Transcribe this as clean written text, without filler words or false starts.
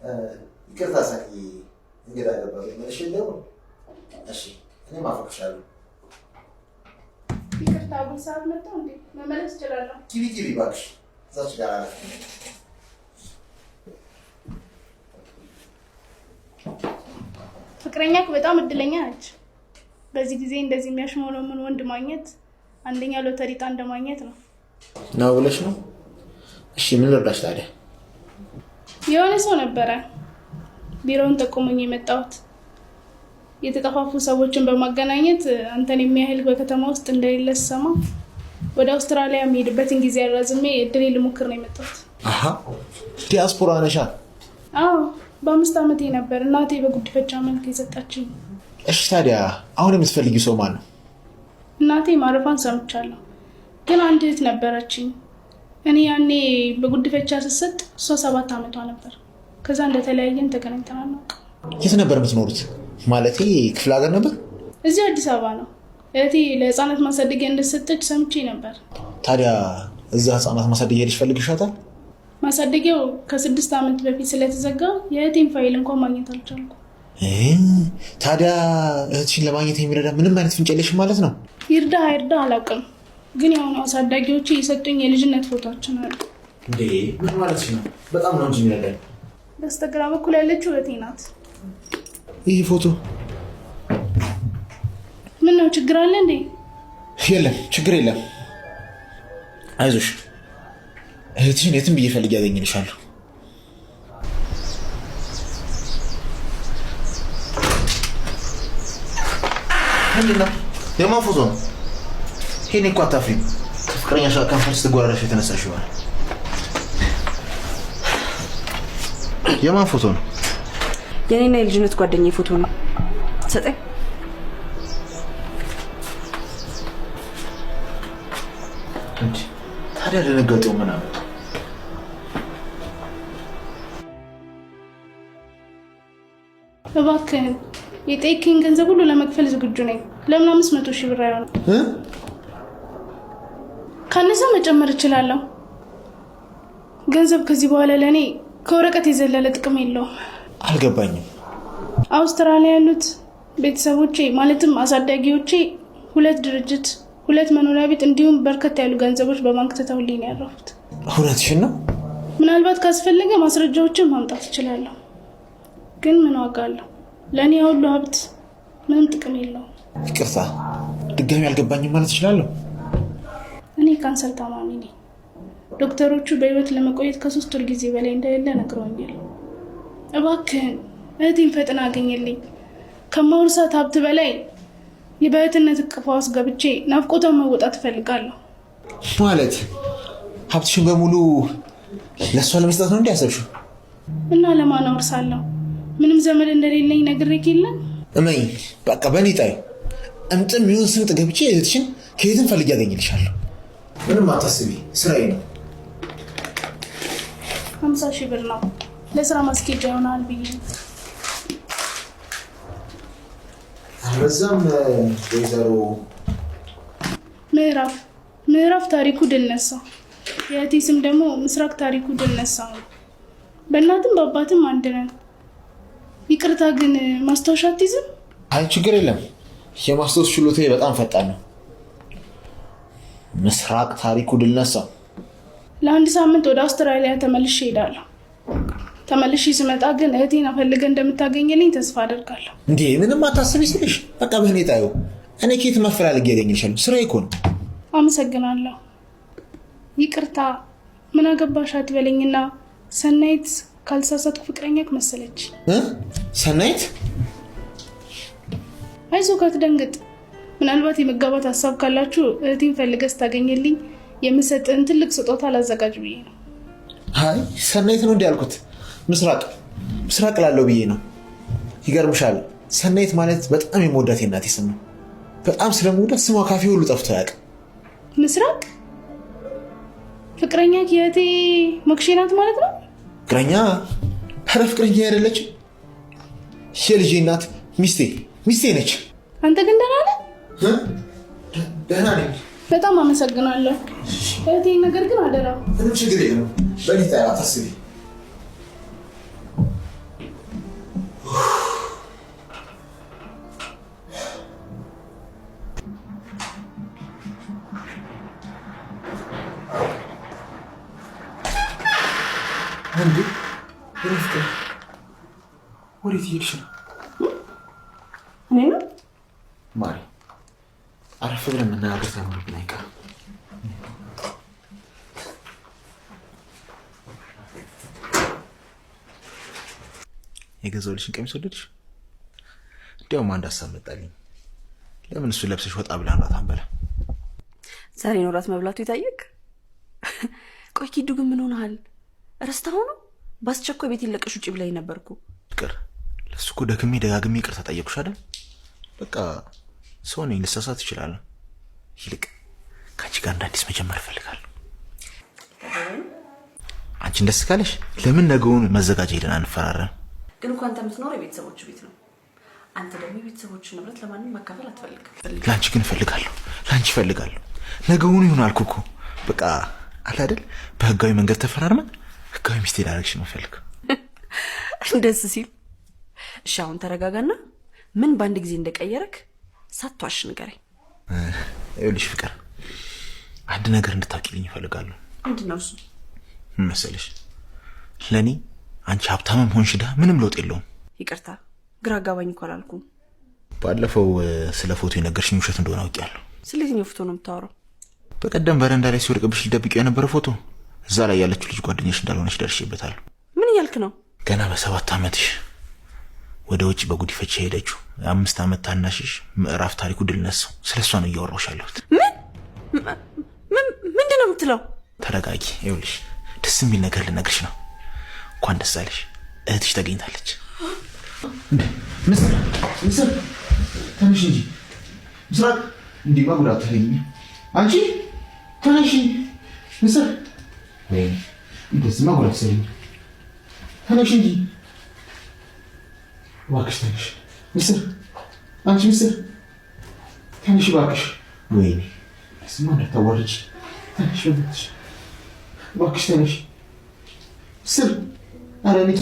ይቅርታ ሳቂ፣ እንግዳ ገባ። መልሼ ልደውል? እሺ፣ እኔም አፈቅርሻለሁ። ይቅርታ፣ አጉል ሰዓት መጣሁ እንዴ? መመለስ እችላለሁ። ግቢ ግቢ እባክሽ፣ እዛች ጋር አረፍ። ፍቅረኛክ በጣም እድለኛ ነች። በዚህ ጊዜ እንደዚህ የሚያሽሞነሙን ወንድ ማግኘት አንደኛ ሎተሪ ዕጣ እንደማግኘት ነው። ነው ብለሽ ነው? እሺ፣ ምን ልርዳሽ ታዲያ? የሆነ ሰው ነበረ ቢሮውን ጠቁሞኝ የመጣሁት። የተጠፋፉ ሰዎችን በማገናኘት አንተን የሚያህል በከተማ ውስጥ እንደሌለ ስሰማ ወደ አውስትራሊያ የሚሄድበትን ጊዜ አራዝሜ እድሌ ልሞክር ነው የመጣሁት። አሀ፣ ዲያስፖራ ነሻ? አዎ፣ በ5 ዓመቴ ነበር እናቴ በጉዲፈቻ መልክ የሰጣችኝ። እሺ፣ ታዲያ አሁን የምትፈልጊው ሰው ማን ነው? እናቴ ማረፏን ሰምቻለሁ፣ ግን አንድ እህት ነበረችኝ። እኔ ያኔ በጉዲፈቻ ስሰጥ እሷ 7 ዓመቷ ነበር። ከዛ እንደተለያየን ተገናኝተን አናውቅም። የት ነበር የምትኖሩት? ማለቴ ክፍለ ሀገር ነበር? እዚሁ አዲስ አበባ ነው። እህቴ ለህፃናት ማሳደጊያ እንደሰጠች ሰምቼ ነበር። ታዲያ እዛ ህፃናት ማሳደጊያ ሄደሽ ፈልግሻታል? ማሳደጊያው ከ6 ዓመት በፊት ስለተዘጋ የእህቴን ፋይል እንኳን ማግኘት አልቻልኩም። ታዲያ እህትሽን ለማግኘት የሚረዳ ምንም አይነት ፍንጭ የለሽም ማለት ነው? ይርዳ አይርዳ አላውቅም፣ ግን የሆኑ አሳዳጊዎቼ የሰጡኝ የልጅነት ፎቶችን አሉ። እንዴ፣ ምን ማለት ነው? በጣም ነው እንጂ የሚረዳኝ። በስተግራ በኩል ያለችው እህቴ ናት። ይህ ፎቶ ምን ነው፣ ችግር አለ እንዴ? የለም፣ ችግር የለም። አይዞሽ፣ እህትሽን የትም ብዬ ፈልጌ አገኝልሻለሁ። ምንድን ነው? የማን ፎቶ ነው? ይሄኔ እኮ አታፍሪም። ከፍቅረኛሽ ጋር ከንፈር ስትጎራረሽ የተነሳሽ ይሆናል። የማን ፎቶ ነው? የኔና የልጅነት ጓደኛዬ ፎቶ ነው። ሰጠኝ። እንዴ፣ ታዲያ ደነገጠው ምናምን። እባክህን የጠየከኝ ገንዘብ ሁሉ ለመክፈል ዝግጁ ነኝ። ለምን 500 ሺህ ብር አይሆንም? እ? ካነሰ መጨመር እችላለሁ። ገንዘብ ከዚህ በኋላ ለእኔ ከወረቀት የዘለለ ጥቅም የለውም። አልገባኝም። አውስትራሊያ ያሉት ቤተሰቦቼ ማለትም አሳዳጊዎቼ 2 ድርጅት፣ 2 መኖሪያ ቤት እንዲሁም በርከት ያሉ ገንዘቦች በባንክ ትተውልኝ ነው ያረፉት። እውነትሽን ነው? ምናልባት ካስፈለገ ማስረጃዎችን ማምጣት እችላለሁ። ግን ምን ዋጋ አለው? ለእኔ ያ ሁሉ ሀብት ምንም ጥቅም የለውም። ይቅርታ፣ ድጋሚ አልገባኝም ማለት እችላለሁ? እኔ ካንሰር ታማሚ ነኝ። ዶክተሮቹ በህይወት ለመቆየት ከ3 ወር ጊዜ በላይ እንደሌለ ነግረውኛል። እባክህን እህቴን ፈጥና አገኝልኝ። ከማውርሳት ሀብት በላይ የበእህትነት እቅፏ ውስጥ ገብቼ ናፍቆቷን መወጣት እፈልጋለሁ። ማለት ሀብትሽን በሙሉ ለእሷ ለመስጠት ነው እንዴ ያሰብሽው? እና ለማን አወርሳለሁ? ምንም ዘመድ እንደሌለኝ ነግሬክ የለ? እመኝ፣ በቃ በእኔ ጣዩ። እምጥም ይሁን ስምጥ ገብቼ እህትሽን ከየትም ፈልጌ አገኝልሻለሁ። ምንም አታስቢ፣ ስራዬ ነው። 50 ሺህ ብር ነው ለስራ ማስኬጃ ይሆናል ብዬ። በዛም ወይዘሮ ምዕራፍ ታሪኩ ድልነሳ። የእህቴ ስም ደግሞ ምስራቅ ታሪኩ ድልነሳ ነው። በእናትም በአባትም አንድ ነን። ይቅርታ ግን ማስታወሻ አትይዝም? አይ ችግር የለም፣ የማስታወስ ችሎታዬ በጣም ፈጣን ነው። ምስራቅ ታሪኩ ድልነሳ። ለአንድ ሳምንት ወደ አውስትራሊያ ተመልሼ እሄዳለሁ። ተመልሼ ስመጣ ግን እህቴን ፈልገህ እንደምታገኝልኝ ተስፋ አደርጋለሁ። እንዴ ምንም አታስቢ ስልሽ በቃ በእኔ ጣዩ። እኔ ከየት መፈላለግ ያገኝልሻለሁ? ስራዬ እኮ ነው። አመሰግናለሁ። ይቅርታ ምን አገባሽ አትበለኝና ሰናይት ካልሳሳትኩ ፍቅረኛክ መሰለች። እ? ሰናይት? አይዞህ አትደንግጥ። ምናልባት የመጋባት ሀሳብ ካላችሁ እህቴን ፈልገህ ስታገኝልኝ የምሰጥህን ትልቅ ስጦታ ላዘጋጅ ብዬ ነው። አይ ሰናይት ነው እንዴ ያልኩት? ምስራቅ ላለው ብዬ ነው። ይገርምሻል ሰናይት ማለት በጣም የምወዳት የእናቴ ስም ነው። በጣም ስለምወዳት ስሟ ካፌ ሁሉ ጠፍቶ አያውቅም። ምስራቅ ፍቅረኛ የእህቴ ሞክሼ ናት ማለት ነው? ፍቅረኛ? ኧረ ፍቅረኛ አይደለችም። የልጄ እናት ሚስቴ ነች። አንተ ግን ደህና ነህ? እ? ደህና ነኝ። በጣም አመሰግናለሁ። እህቴ ነገር ግን አደራ። ምንም ችግር የለም። በእኔ አታስቢ። እንዴ የኔ ፍቅር፣ ወዴት እየሄድሽ ነው? እኔ ነው። ማሪ፣ አረፍ ብለን መነጋገር ሳይኖርብን አይቀርም። የገዛሁልሽን ቀሚስ ወደድሽ? እንዲያውም አንድ ሀሳብ መጣልኝ። ለምን እሱ ለብሰሽ ወጣ ብለን እራት አንበላ? ዛሬ ነው እራት መብላቱ የታየክ? ቆይ ኪዱ ግን ምን ሆነሃል? ረስተኸው ነው? በአስቸኳይ ቤት ለቀሽ ውጪ ብላኝ ነበርኩ። ፍቅር፣ ለእሱ እኮ ደግሜ ደጋግሜ ይቅርታ ጠየቅኩሽ አይደል? በቃ ሰው ነኝ፣ ልሳሳት እችላለሁ። ይልቅ ከአንቺ ጋር እንደ አዲስ መጀመር እፈልጋለሁ። አንቺን ደስ ካለሽ ለምን ነገውን መዘጋጃ ሄደን አንፈራረም? ግን እኮ አንተ የምትኖረው የቤተሰቦች ቤት ነው። አንተ ደግሞ የቤተሰቦች ንብረት ለማንም ማካፈል አትፈልግም። ለአንቺ ግን እፈልጋለሁ፣ ለአንቺ እፈልጋለሁ። ነገውኑ ይሁን አልኩ እኮ። በቃ አለ አይደል፣ በህጋዊ መንገድ ተፈራርመን ህጋዊ ሚስቴ ላደርግሽ ነው የምፈልገው። ደስ ሲል። እሺ አሁን ተረጋጋና ምን በአንድ ጊዜ እንደቀየረክ ሳትዋሽ ንገረኝ። ይኸውልሽ ፍቅር፣ አንድ ነገር እንድታውቂልኝ እፈልጋለሁ። ምንድን ነው እሱ? ምን መሰለሽ፣ ለእኔ አንቺ ሀብታምም ሆንሽ ድሃ ምንም ለውጥ የለውም። ይቅርታ ግራ አጋባኝ እኮ አላልኩም። ባለፈው ስለ ፎቶ የነገርሽኝ ውሸት እንደሆነ አውቄያለሁ። ስለ የትኛው ፎቶ ነው የምታወራው? በቀደም በረንዳ ላይ ሲወድቅብሽ ልደብቂው የነበረ ፎቶ እዛ ላይ ያለችው ልጅ ጓደኛሽ እንዳልሆነች ደርሼበታለሁ። ምን እያልክ ነው? ገና በ7 ዓመትሽ ወደ ውጭ በጉዲፈቻ የሄደችው 5 ዓመት ታናሽሽ ምዕራፍ ታሪኩ ድል ነሳው። ስለ እሷ ነው እያወራሁሽ ያለሁት። ምን ምንድን ነው የምትለው? ተረጋጊ። ይኸውልሽ ደስ የሚል ነገር ልነግርሽ ነው። እንኳን ደስ አለሽ፣ እህትሽ ተገኝታለች። ምስር ምስር፣ ተነሽ እንጂ ምስራቅ። እንዲህ ጉዳት ተገኘ። አንቺ ተነሽ ምስር። ወይኔ እንደዚህማ ጉዳት ሰሪኝ። ተነሽ እንጂ እባክሽ፣ ተነሽ ምስር። አንቺ ምስር ተነሽ እባክሽ። ወይኔ እንደዚህማ እንዳታዋርጂ። ተነሽ በእናትሽ እባክሽ፣ ተነሽ ምስር። ኧረ ንቂ።